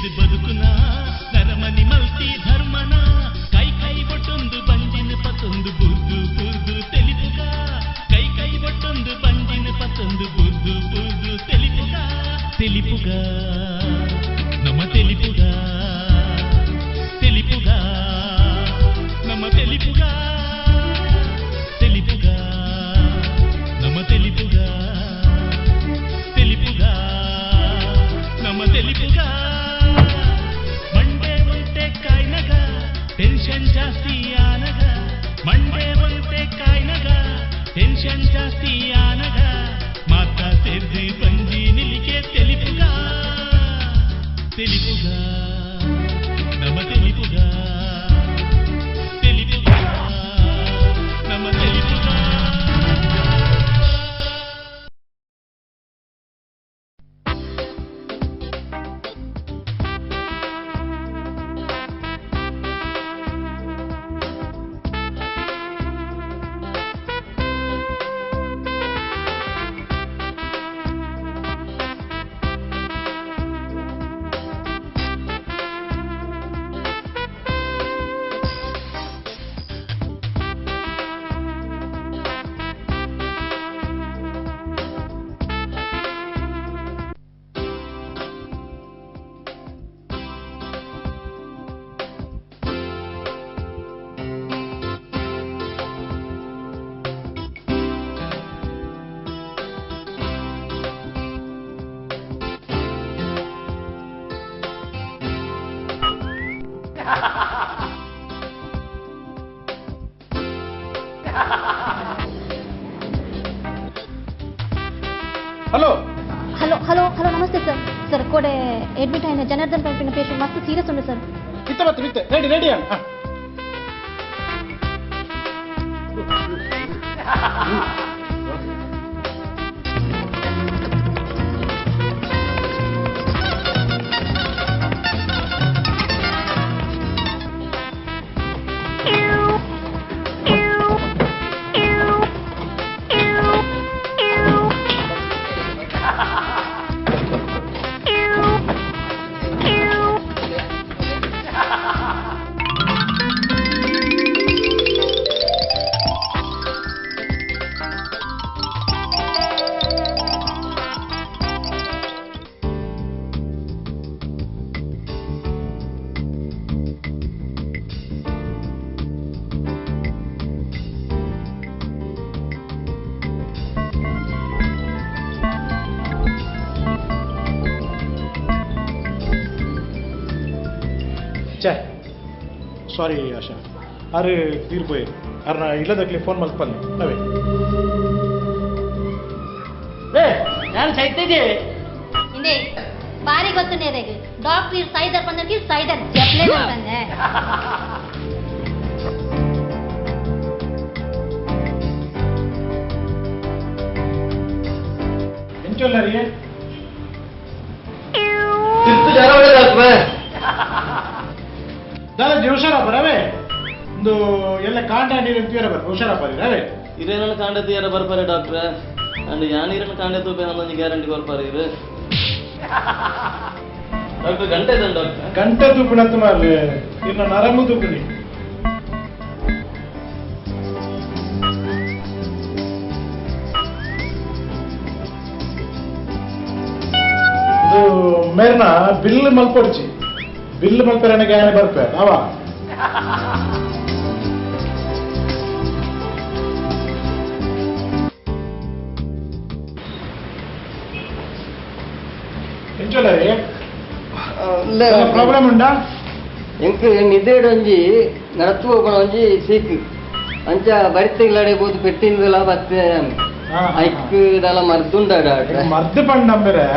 ತೆಲಿದು ಬದುಕುನ ನರಮನಿ ಮಲ್ತಿ ಧರ್ಮನ ಕೈ ಕೈ ಬೊಟ್ಟೊಂದು ಬಂಜಿನ ಪತ್ತೊಂದು ಬುರ್ದು ಬುರ್ದು ತೆಲಿಪುಗ ಕೈ ಕೈ ಬೊಟ್ಟೊಂದು ಬಂಜಿನ ಪತ್ತೊಂದು ಬುರ್ದು ಬುರ್ದು ತೆಲಿಪುಗ ತೆಲಿಪುಗ ನಮ್ಮ ತೆಲಿಪುಗ ತೆಲಿಪುಗ ನಮ್ಮ ತೆಲಿಪುಗ ತೆಲಿಪುಗ ನಮ್ಮ ತೆಲಿಪುಗ ತೆಲಿಪುಗ ನಮ್ಮ ತೆಲಿಪುಗ ಮಂಡೆ ಒಂತೆ ಕಾಯ್ನಗ ಟೆನ್ಷನ್ ಜಾಸ್ತಿ ಆನಗ ಮಂಡೆ ಒಂತೆ ಕಾಯ್ನಗ ಟೆನ್ಷನ್ ಜಾಸ್ತಿ ಆನಗ ಮಾತಾ ಸೇರ್ದು ಬಂಜಿ ನಿಲಿಕೆ ತೆಲಿಪುಗ ತೆಲಿಪುಗ ನಮ್ಮ ತೆಲಿಪುಗ ತೆಲಿಪುಗ ನಮ್ಮ ತೆಲಿಪುಗ. ಹಲೋ ಹಲೋ ಹಲೋ ಹಲೋ, ನಮಸ್ತೆ ಸರ್. ಸರ್, ಕೋಡೆ ಅಡ್ಮಿಟ್ ಆಯ್ನ ಜನಾರ್ದನ್ ಪಂಪಿನ ಪೇಷಂಟ್ ಮಸ್ತ್ ಸೀರಿಯಸ್ ಉಂಟು ಸರ್. ಇತ್ತ ಬತ್ತು ಇತ್ತೆ ರೆಡಿ ರೆಡಿ. ಛೇ, ಸಾರಿ ಆಶಾ, ಅರೆ ತೀರ್ಪೋಯ್ ಅರ್ನ ಇಲ್ಲದಕ್ಲಿ ಫೋನ್ ಮಲ್ಪಲ್ಲಿ ಅವೇ. ಏ ನಾನು ಸೈತಿದ್ದೆ ಇಂದೇ ಬಾರಿ ಗೊತ್ತು ನೇರೆಗೆ ಡಾಕ್ಟರ್ ಸೈದರ್ ಬಂದಕ್ಕೆ ಸೈದರ್ ಜಪ್ಲೆ ಬಂದೆ. ಎಂಚೊಲ್ಲ ರೀ ತಿರ್ತು ಜರ ಹೊಡೆದಾಕ್ವೆ. ದಾದಾಜಿ ಹುಷಾರಪ್ಪ ರವೆ ಒಂದು ಎಲ್ಲ ಕಾಂಡ ನೀರು ಅಂತೀರ ಬರ್ ಹುಷಾರಪ್ಪ ರೀ ರವೆ. ಇರೇನ ಕಾಂಡ ತೀರ ಬರ್ಪಾರೆ ಡಾಕ್ಟ್ರೆ, ಅಂಡ್ ಯಾನ್ ಇರನ ಕಾಂಡ ತೂಪೆ ಒಂದೊಂದು ಗ್ಯಾರಂಟಿ ಕೊರ್ಪಾರೆ ಇರು ಡಾಕ್ಟರ್. ಗಂಟೆ ಇದ್ದಾನೆ ಡಾಕ್ಟರ್. ಗಂಟೆ ತೂಪಿನಂತ ಮಾರ್ಲಿ ಇನ್ನು ನರಮು ತೂಪಿನಿ. ಇದು ಮೇರ್ನ ಬಿಲ್ ಮಲ್ಪೊಡ್ಚಿ ಬಿಲ್ ಮಲ್ಪೆರಣಿಗೆ ಆನೆ ಬರ್ಪೆ ಅವ. ಎಂಚೊಲ್ಲ ರೀ ಪ್ರಾಬ್ಲಮ್ ಉಂಟಾ? ಎಂಕ್ ನಿದ್ರೆಡ್ ಒಂಜಿ ನಡತು ಹೋಗೋಣ ಒಂಜಿ ಸೀಕ್ ಅಂಚ ಬರಿತೆಗ್ಲಾಡೆ ಬೋದು ಪೆಟ್ಟಿಂದಲ ಬತ್ತೆ ಐಕ್ ದಾಲ ಮರ್ದುಂಡ ಡಾಕ್ಟ್ರೆ. ಮರ್ದು ಪಂಡಂಬರೆ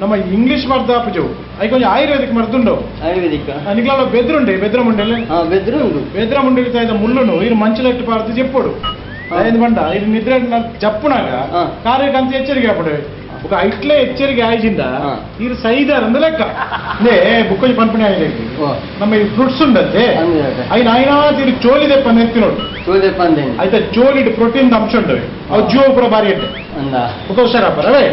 ನಮ್ಮ ಇಂಗ್ಲಿಷ್ ಮರ್ದು ಆಪುಜು, ಐಕ್ ಒಂಜಿ ಆಯುರ್ವೇದಿಕ್ ಮರ್ದುಂಡು. ಆಯುರ್ವೇದಿಕ್ ನಿಗ್ಲಾಲ ಬೆದ್ರುಂಡೆ ಬೆದ್ರ ಮುಂಡೆಲೆ. ಬೆದ್ರು ಉಂಡು. ಬೆದ್ರ ಮುಂಡೆಲಿ ತಾಯ್ದ ಮುಳ್ಳುನು ಇರು ಮಂಚಲೆಟ್ಟು ಪಾರ್ದು ಚೆಪ್ಪೋಡು ಐದು ಬಂಡ ಇದು ನಿದ್ರೆ ಚಪ್ಪುನಾಗ ಕಾರ್ಯಕ್ಕಂತ ಎಚ್ಚರಿಕೆ ಆಪುಡು ఒక ಐಟ್ಲೆ ಎಚ್ಚರಿಕೆ ಆಯ್ಜಿಂದ ಇರು ಸೈದಾರ್ ಅಂದ ಲೆಕ್ಕ ನೇ ಬುಕ್ಕೊಂಜಿ ಪನ್ಪಣೆ ಆಗಿದೆ. ನಮ್ಮ ಈ ಫ್ರೂಟ್ಸ್ ಉಂಡಂತೆ ಐನ ಐನಾ ತಿರು ಚೋಲಿದೆ ಪಂದ ಎತ್ತಿ ನೋಡು. ಚೋಲಿದೆ ಪಂದೆ ಆಯ್ತಾ, ಚೋಲಿಡ್ ಪ್ರೋಟೀನ್ ಅಂಶ ಉಂಟು ಅವು ಜೀವ ಪೂರ ಬಾರಿ ಎಡ್ಡೆ ಬುಕ್ಕ ಹುಷಾರಪ್ಪ ರವೇ.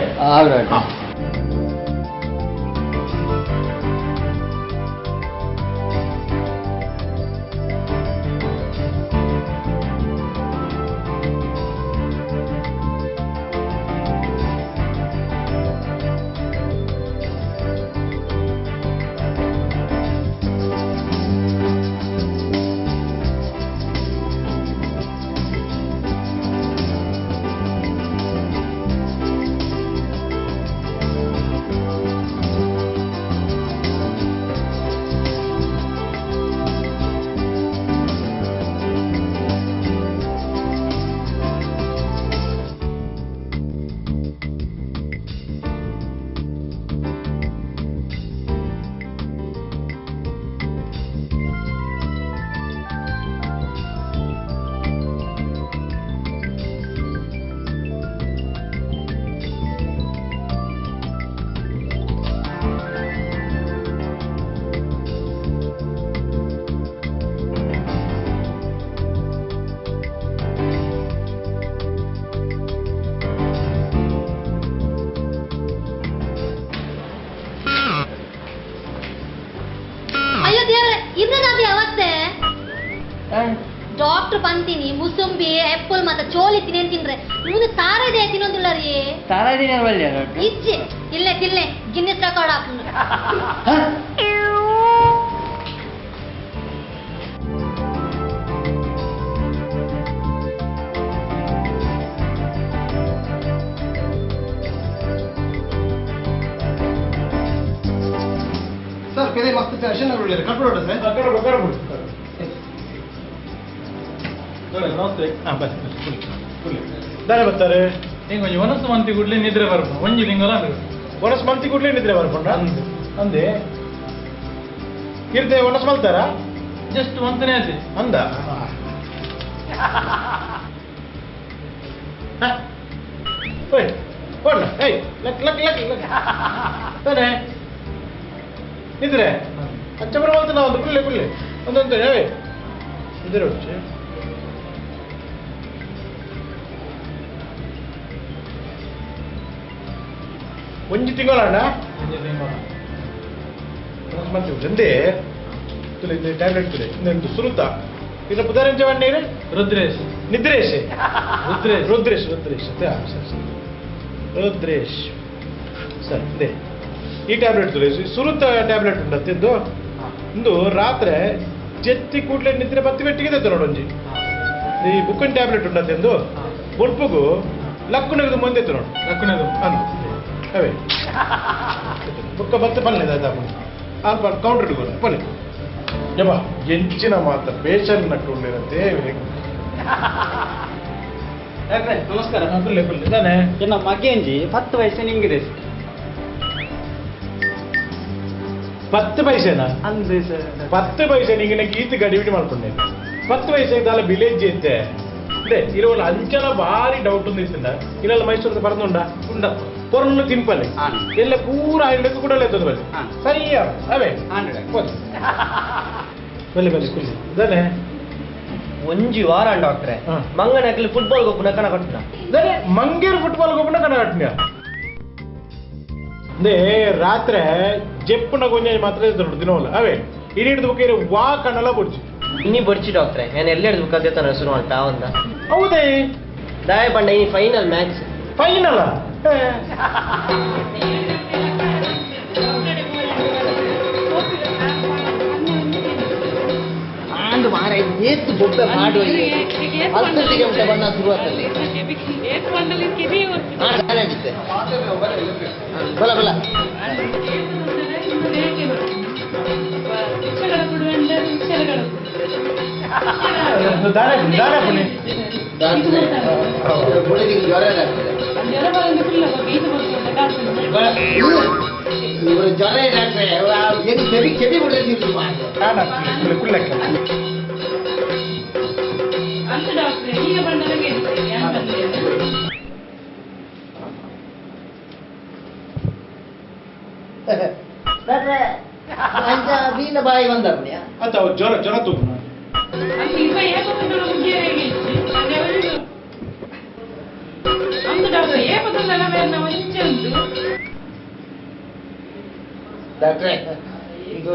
Doctor ಪಂತೀನಿ ಮುಸುಂಬಿ apple ಮತ್ತೆ ಚೋಲಿ ತಿನ್ನೇನ್ ತಿನ್ರೆ ಇವನು ತಾರದೆ ತಿನ್ನೊಂದಿಲ್ಲ ರೀ. ತಾರದೆ ಬಲ್ಲೆ ಡಾಕ್ಟರ್? ಇಜ್ಜಿ ಇಲ್ಲೇ ತಿನ್ಲೆ ಗಿನ್ನಿಸ್ ರೆಕಾರ್ಡ್ ಹಾಕ್ನು. ಸರ್ ಪೆರೆ ಮಸ್ತ್ ಫ್ಯಾಷನ್ ಉಳ್ಳಿರ ಕಟ್ಬಿಡೋಣ ಸರ್. ಕಟ್ಬಿಡು ಕಟ್ಬಿಡು. ನಮಸ್ತೆ. ಹಾಂ ಬನ್ನಿ ಬನ್ನಿ. ದಾರೆ ಬರ್ತಾರೆ ಹಿಂಗೆ ಒನಸು ಮಂತಿ ಕೂಡಲೇ ನಿದ್ರೆ ಬರ್ಪು ಒಂಜಿ ತಿಂಗಳ ಒನಸು ಮಂತಿ ಕೂಡಲೇ ನಿದ್ರೆ ಬರ್ಪುಂಡ ಅಂದೆ ಇರ್ದೆ ಒನಸು ಮಲ್ತಾರ ಜಸ್ಟ್ ಒಂದನೇ ಆಚೆ ಅಂದ ಓಯ್ ಓಡ್ಲ ಏಯ್ luck luck luck luck ತಾನೆ ನಿದ್ರೆ ಅಚ್ಚ ಬರ ಒಂದು ಕುಳ್ಳೆ ಕುಳ್ಳೆ ಒಂದೊಂದು ಏಯ್ ನಿದ್ರೆ ಹೊಚ್ಚೆ ಒಂಜಿ ತಿಂಗಳಣ್ಣ ಒಂಜಿ ತಿಂಗಳ ಮತ್ತೆ ಒಂದೇ ತುಲೆ ಟ್ಯಾಬ್ಲೆಟ್ ತುಲೆ ಇನ್ನೊಂದು ಸುರುತ ಇದರ ಪುದಾರಂಜ ನೀರು ರುದ್ರೇಶ್ ನಿದ್ರೇಶ್ ರುದ್ರೇಶ್ ರುದ್ರೇಶ್ ರುದ್ರೇಶ್ ಸರಿ ಸರಿ ರುದ್ರೇಶ್ ಸರಿ ಅದೇ ಈ ಟ್ಯಾಬ್ಲೆಟ್ ತುಲೆ ಸುರುತ ಟ್ಯಾಬ್ಲೆಟ್ ಉಂಟು ತಿಂದು ಇಂದು ರಾತ್ರಿ ಜೆತ್ತಿ ಕೂಡಲೇ ನಿದ್ರೆ ಬತ್ತಿ ಬೆಟ್ಟಿಗೆ ನೋಡು ಒಂಜಿ ಈ ಬುಕ್ಕನ್ ಟ್ಯಾಬ್ಲೆಟ್ ಉಂಟು ತಿಂದು ಬೊಲ್ಪುಗು ಲಕ್ಕುನಗದು ಮುಂದೆ ನೋಡು ಲಕ್ಕುನಗದು ಅಂದು ಅವೇ ಬುಕ್ಕ ಬತ್ತ ಪಲ್ಲೆ ಅಲ್ಪ ಕೌಂಟರ್ ಇಟ್ಕೊಂಡು ಪಲ್ಲೆ ಯಪ್ಪ ಎಂಚಿನ ಮಾತ್ರ ಪೇಷಂಟ್ ನಟ್ಟುಳ್ಳಿರತ್ತೆ. ಡಾಕ್ಟ್ರೆ ನಮಸ್ಕಾರ. ಕುಲ್ಲೆ ಕುಲ್ಲೆ ತಾನೆ ಎನ್ನ ಮಗೇಂಜಿ 10 ವಯಸ್ಸು ನಿಂಗಿದೆ. 10 ಪೈಸೆನಾ? ಅಂದೆ ಸರ್ 10 ಪೈಸೆ ನಿಂಗಿನ ಗೀತ ಗಡಿಬಿಡಿ ಮಾಡ್ಕೊಂಡೆ. 10 ಪೈಸೆ ಇದ್ದಲ್ಲ ವಿಲೇಜ್ ಇತ್ತೆ ಅದೇ ಇರೋಲ್ಲ ಅಂಚನ ಭಾರಿ ಡೌಟ್ ಒಂದು ಇತ್ತಿಂದ ಇಲ್ಲ ಮೈಸೂರದ ಬರದುಂಡ ಉಂಡ ಪೊರ್ಲು ತಿಂಪಲೆ ಎಲ್ಲ ಪೂರ ಆಯ್ಲಕ್ಕೆ ಕೂಡ ಎತ್ತದ ಬಲ್ಲಿ ಸರಿಯ ಅವೇ ಬಲ್ಲಿ ಬಲ್ಲಿ ಕುಲ್ಲಿ ಇದಾನೆ ಒಂಜಿ ವಾರ ಡಾಕ್ಟ್ರೆ ಮಂಗನಕಲಿ ಫುಟ್ಬಾಲ್ ಗೊಬ್ಬನ ಕಣ ಕಟ್ಟುನ ಇದಾನೆ ಮಂಗೇರು ಫುಟ್ಬಾಲ್ ಗೊಬ್ಬನ ಕಣ ಕಟ್ಟುನ ಅಂದೇ ರಾತ್ರಿ ಜೆಪ್ಪುನ ಗೊಂಜ ಮಾತ್ರ ಇದ್ದು ದಿನವಲ್ಲ ಅವೇ ಇಡೀ ಬುಕ್ಕ ವಾ ಕಣ್ಣಲ್ಲ ಬೊಡ್ಚಿ ಇನ್ನಿ ಬೊಡ್ಚಿ ಡಾಕ್ಟ್ರೆ ನಾನು ಎಲ್ಲ ಹಿಡಿದು ಬುಕ್ಕ ದೇತಾನ ಶುರು ಅಂತ ಅವಂದ ಹೌದೇ ದಾಯ ಪಂಡ ಈ final match final and ಮಾರ ಏತ್ ಬೊಬ್ಬೆ ಮಾಡುವ ಅಲ್ಸಲ್ಲಿಗೆ ಉಂಟ ಬಣ್ಣ ಶುರುವಾತಲ್ಲಿ ಬಲ ಬಲ ಜ್ವರ ಇವರು ಜ್ವರ ಡಾಕ್ಟ್ರೆ ಕೆವಿ ಕೆವಿ ಡಾಕ್ಟ್ರೆ ವೀಣ ಬಾಯಿ ಬಂದ ಜ್ವರ ಜ್ವರ ತೂಕ ಡಾಕ್ಟ್ರೆ ಇದು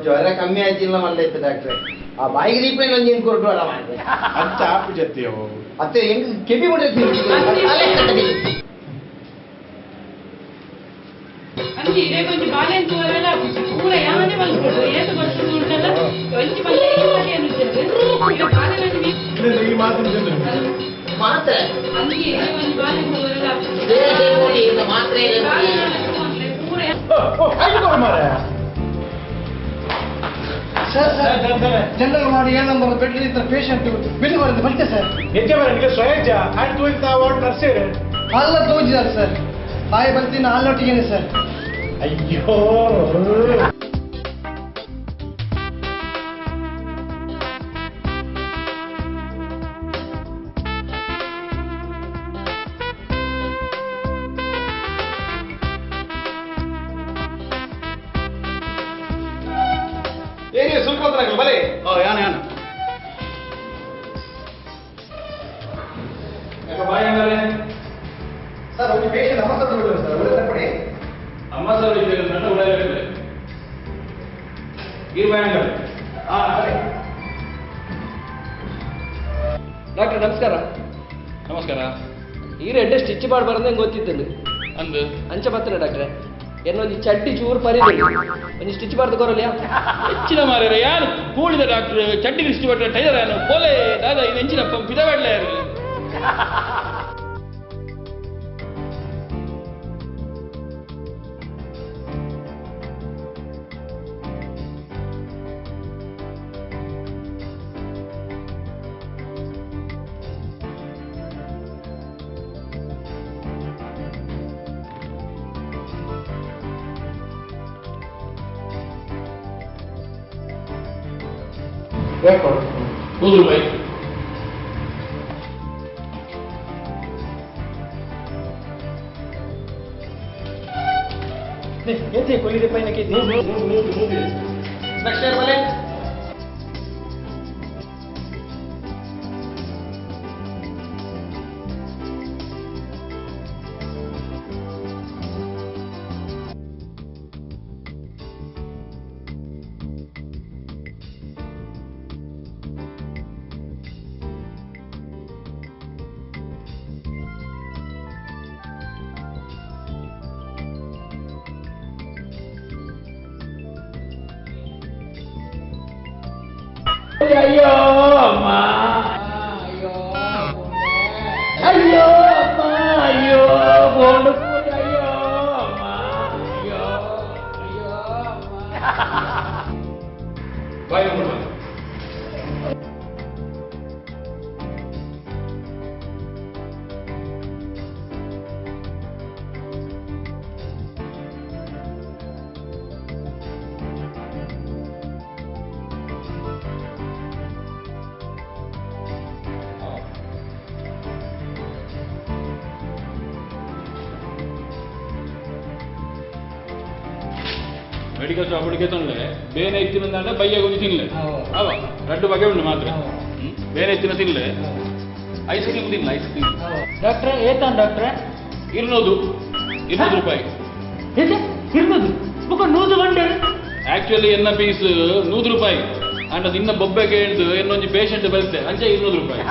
ಜ್ವರ ಕಮ್ಮಿ ಆಯ್ತಿಲ್ಲ ಮಲ್ಲ ಇತ್ತು ಡಾಕ್ಟ್ರೆ ಆ ಬಾಯಿಗೆ ದೀಪ ಒಂಜಿ ಕೊಟ್ಟು ಅಲ್ಲ ಮಾಡಿದೆ ಅಂತ ಆಪು ಜೊತೆಯೋ ಅತ್ತೆ ಹೆಂಗ್ ಕೆಬಿ ಬಿಡ ಮಾತ್ರೆ ಮಾತ್ರೆ sir sir general ಮಾಡಿ 7 ನಂಬರ್ ಬೆಡ್ ಇದ್ದ ಪೇಷಂಟ್ ಬಿಲ್ ಬರೆದು ಬರ್ತೇ ಸರ್ ಹೆಚ್ಚೆ ಬರಲಿಕ್ಕೆ ಸ್ವಯಂಜ ಆ್ಯಂಡ್ ತೋರಿಸ್ತಾ ವಾರ್ಡ್ ನರ್ಸೇರು ಅಲ್ಲ ತೋಜಿದ್ದಾರೆ ಸರ್ ಬಾಯಿ ಬರ್ತೀನಿ ಅಲ್ಲೊಟ್ಟಿಗೇನೆ ಸರ್. ಅಯ್ಯೋ ಏನೇ ಸುಲ್ಕ ಬಲೆ ಯಾನ ಯಾನ ಬಾಯಿ ಹಂಗಾರೆ ಸರ್ ಒಂದು ಪೇಷಂಟ್ ಅಮ್ಮ ಸರ್ ಬಿಡ್ರಿ ಸರ್ ಒಳ್ಳೆ ತಪ್ಪಡಿ ಅಮ್ಮ ಸರ್ ಇದೆ ನನ್ನ ಉಡಾಯಿಲ್ಲ ಈ ಬಾಯಿ ಹಂಗಾರೆ ಹಾಂ ಸರಿ. Doctor ನಮಸ್ಕಾರ. ನಮಸ್ಕಾರ. ಈ ರೆಡ್ಡೆ ಸ್ಟಿಚ್ ಮಾಡಬಾರ್ದು ಹೆಂಗೆ ಗೊತ್ತಿದ್ದಂದು ಅಂದು ಅಂಚ ಬರ್ತೇನೆ ಡಾಕ್ಟ್ರೆ. ಏನೊಂದು ಚಡ್ಡಿ ಚೂರು ಪರಿ ಒಂದು ಸ್ಟಿಚ್ ಮಾಡ್ದು ಕೊರಲಿಯಾ? ಹೆಚ್ಚಿನ ಮಾರ್ಯಾರ ಯಾರು ಕೂಡಿದ ಡಾಕ್ಟರ್ ಚಡ್ಡಿಗೆ ಸ್ಟಿಚ್ ಮಾಡ್ರೆ ಟೈಲರ್ ಯಾರು ಪೋಲೆ ದಾದಾ ಇದು ಹೆಂಚಿನ ಪಿದಬೇಡಲ ಯಾರು? ನೂರು ರೂಪಾಯಿ. ಅಯ್ಯೋ ಅಮ್ಮ, ಅಯ್ಯೋ ಅಮ್ಮ, ಅಯ್ಯೋ ಬೋಂಡು, ಅಯ್ಯೋ ಅಮ್ಮ, ಅಯ್ಯೋ ಅಯ್ಯೋ ಅಮ್ಮ. ಬಾಯ್. ಮೆಡಿಕಲ್ ಶಾಪ್ ಹುಡುಗಿ ತೊಂದರೆ ಬೇನೆ ಇತ್ತಿನ ಬಯ್ಯ ಗುಂಜಿ ತಿನ್ಲೆ ಅವ ರಡ್ಡು ಬಗೆ ಉಂಟು ಮಾತ್ರ. ಬೇನೆ ಇತ್ತಿನ ತಿನ್ಲೆ, ಐಸ್ ಕ್ರೀಮ್ ತಿನ್ಲೆ, ಐಸ್ ಕ್ರೀಮ್. ಡಾಕ್ಟ್ರೆ ಏತಾನ್ ಡಾಕ್ಟ್ರೆ? 200 200 ರೂಪಾಯಿ. 200 ನೂದು ಬಂಡೆ. ಆಕ್ಚುಲಿ ಎನ್ನ ಪೀಸ್ 100 ರೂಪಾಯಿ ಅಂಡ ನಿನ್ನ ಬೊಬ್ಬೆಗೆ ಹಿಡಿದು ಇನ್ನೊಂದು ಪೇಷಂಟ್ ಬರುತ್ತೆ ಅಂಚೆ 200 ರೂಪಾಯಿ.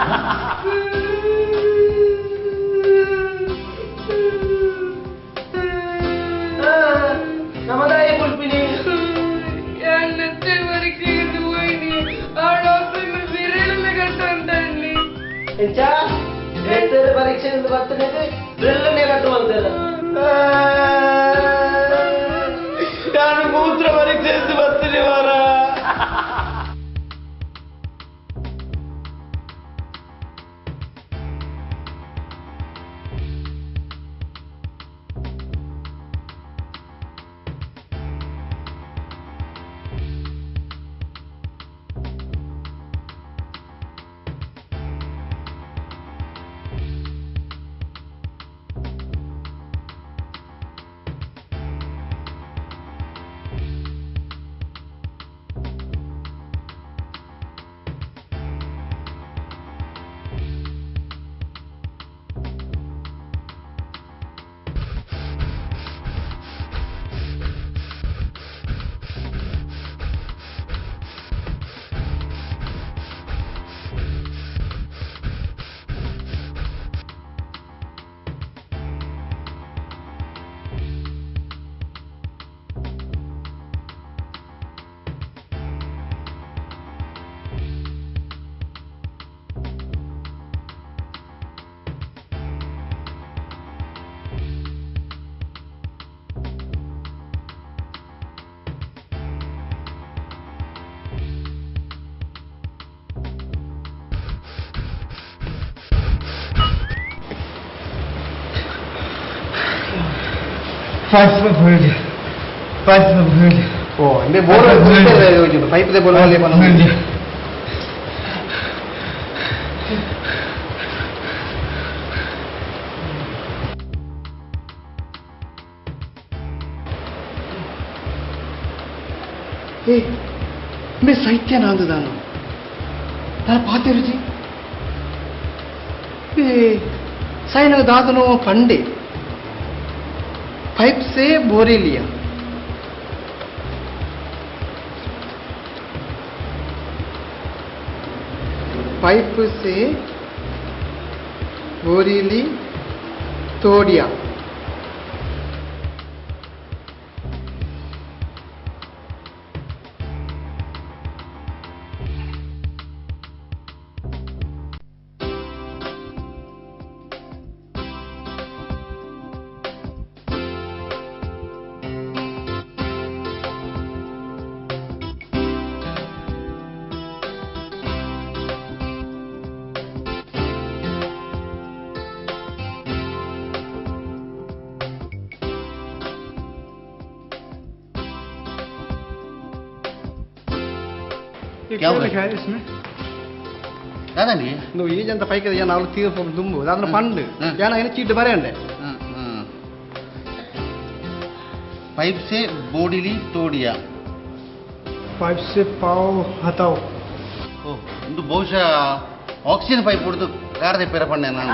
ನಮದಾಯ ಕುಲ್ಪಿನಿ ಪರೀಕ್ಷೆ ಬರ್ತದೆ ಬೆಲ್ಲನೆ ಕಟ್ಟುವಂತೆಲ್ಲ. ನಾನು ಮೂತ್ರ ಪರೀಕ್ಷೆ ಬರ್ತೀನಿ ವಾರ. ಸಾಹಿತ್ಯ ನಾಂದು ನಾನು ನಾನು ಪಾತೆ ರುಚಿ ಸಾಯಿನ ದಾದನು ಪಂಡೆ ಪೈಪ್ ಸೆ ಬೋರಿಲಿಯಾ ಪೈಪ್ ಸೆ ಬೋರಿಲಿ ತೋಡಿಯಾ. क्या लिखा है इसमें? दादा నువ్వు ఈ జంత పైకి నాలుగు తీరు దుమ్ము దాంట్లో పండు ఏనా చీട്ട് బరేండే. पाइप से बोडीली तोड़िया. पाइप से पाव हटाओ. ಓ, ಒಂದು ಬಹುಶಃ ಆಕ್ಸಿಜನ್ ಪೈಪ್ ಹೊಡೆದು ಕಾರ ತೆಪ್ಪಿರ ಪಂಡೆ ನಾನು.